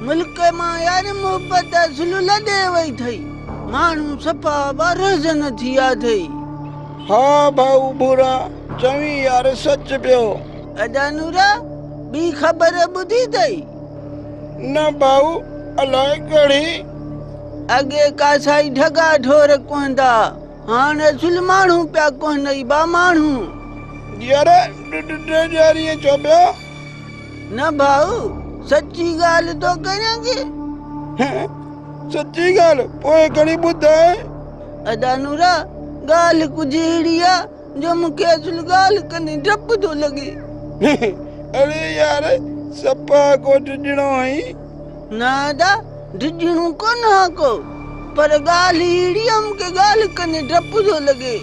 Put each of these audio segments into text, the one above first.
ملڪ مان يار محبت اصل لڏي وئي اٿئي. ماڻهو صفا ٻارهزن ٿي ويا اٿئي. ها ڀائو ڀورا، چوين يار سچ پيو. ادا نورا، ٻي خبر ٻڌي اٿئي؟ نه ڀائو، الائي ڪهڙي؟ اڳي ڪاسائي ڍڳا ڍور ڪهندا، هاڻ اصل ماڻهو پيا ڪهنئي با ماڻهو. يار ڊيڄارين ڇو پيو؟ نه ڀائو، سچي ڳالهه ٿو ڪريان ڪي؟ سچي ڳالهه؟ پوء کڻي ٻڌاء. ادا نورا، ڳالهه ڪجهه اهڙي آ جو مون کي اصل ڳالهه ڪندي ڊپ ٿو لڳي. اڙي يار، صفا ڪو ڊڄڻو آهين؟ نه ادا، ڊڄڻو ڪونه آ ڪو، پر ڳالهه اهڙي آ مون کي ڳالهه ڪندي ڊپ ٿو لڳي.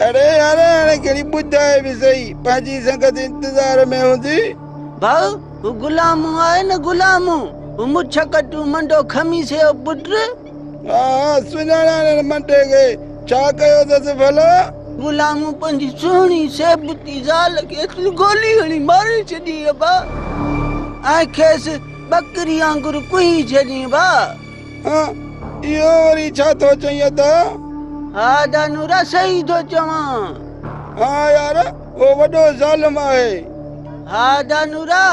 اڙي يار، هاڻي کڻي ٻڌاء به سهي، پنهنجي سنگت انتظار ۾ هوندي. ڀائو، هو غلامو آهي نه غلامو، هو مڇ ڪٽو منڊو خميسي جو پٽ. ها ها، سڃاڻان هن منڊي کي، ڇا ڪيو اٿس ڀلا؟ غلامو پنهنجي سهڻي سيبتي زال کي اصل گولي هڻي ماري ڇڏي ابا، ۽ کيس ٻڪري وانگر ڪهي ڇڏيائين ڀاء. ها، اهو وري ڇا ٿو چئين ادا؟ ها ادا نورا، صحيح ٿو چوان. ها يار، اهو وڏو ظالم آهي. ها ادا نورا،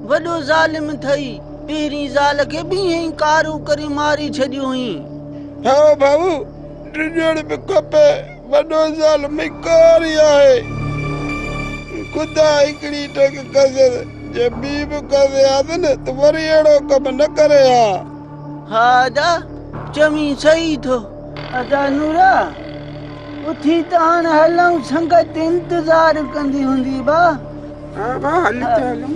وڏو ظالم ٿئي. پهرين زال کي به ائين ئي ڪارو ڪري ماري ڇڏيو هئين. ها ڀائو، ڊڄڻ به کپي، وڏو ظالم ئي ڪاري آهي. خدا هڪڙي ٽڪ ڪسيس، جي ٻي به ڪسي هاس نه ته وري اهڙو ڪم نه ڪري ها. ها ادا، چوين صحيح ٿو. ادا نورا، اٿي ته هاڻ هلون، سنگت انتظار ڪندي هوندي با. ها ڀا، هل ته هلون.